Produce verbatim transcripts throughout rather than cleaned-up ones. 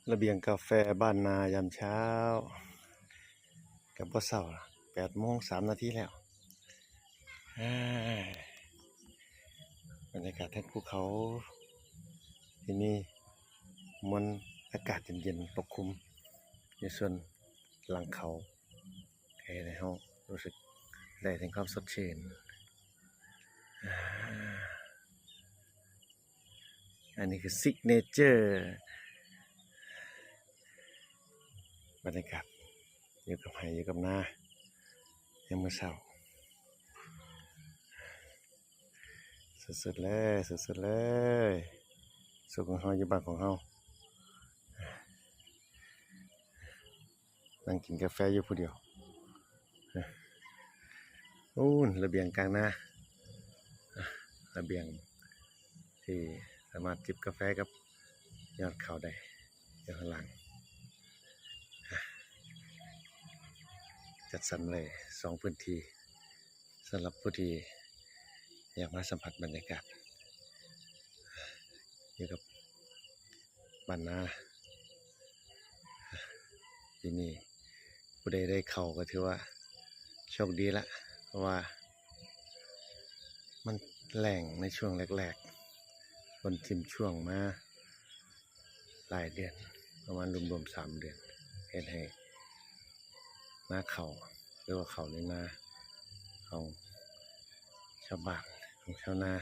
ระเบียงกาแฟบ้านนายามเช้า กับบ่เช้าล่ะ แปดโมงสามนาทีแล้ว อ่า บรรยากาศทางภูเขา ที่มีมวลอากาศเย็นๆ ปกคลุม อยู่ส่วนหลังเขา เฮ็ดให้เรารู้สึกได้ถึงความสดชื่น อ่า อันนี้คือซิกเนเจอร์ บรรยากาศอยู่กับไฮ่อยู่กับนา ยามมื้อเช้า สุดๆเลย สุดๆเลย สุขของเฮาอยู่บ้านของเฮา นั่งกินกาแฟอยู่ผู้เดียว โอ้ ระเบียงกลางนา ระเบียงที่สามารถจิบกาแฟกับยอดเขาได้ อยู่ข้างหลัง จัดสรรไว้สองพื้นที่ สำหรับผู้ที่อยากมาสัมผัสบรรยากาศ อยู่กับบ้านนา ที่นี่ ผู้ใดได้เข้าก็ถือว่าโชคดีละ เพราะว่ามันแล้งในช่วงแรกๆ ฝนทิ้งช่วงมาหลายเดือน ประมาณรวมๆสามเดือน เฮ็ดให้นาข้าว หรือว่าข้าวในนาของชาวบ้าน ของชาวนา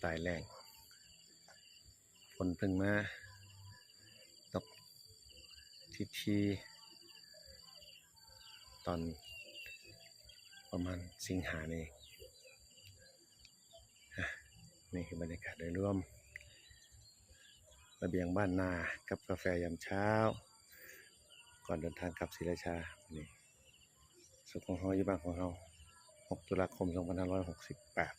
ตายแล้ง ฝนเพิ่งมาตกทีๆ ตอนประมาณสิงหานี่เอง อ่ะ นี่คือบรรยากาศโดยรวม ระเบียงบ้านนากับกาแฟยามเช้า ก่อนเดินทางกลับศรีราชา นี่ สุขของเฮาอยู่บ้านของเฮา หกตุลาคมสองพันห้าร้อยหกสิบแปด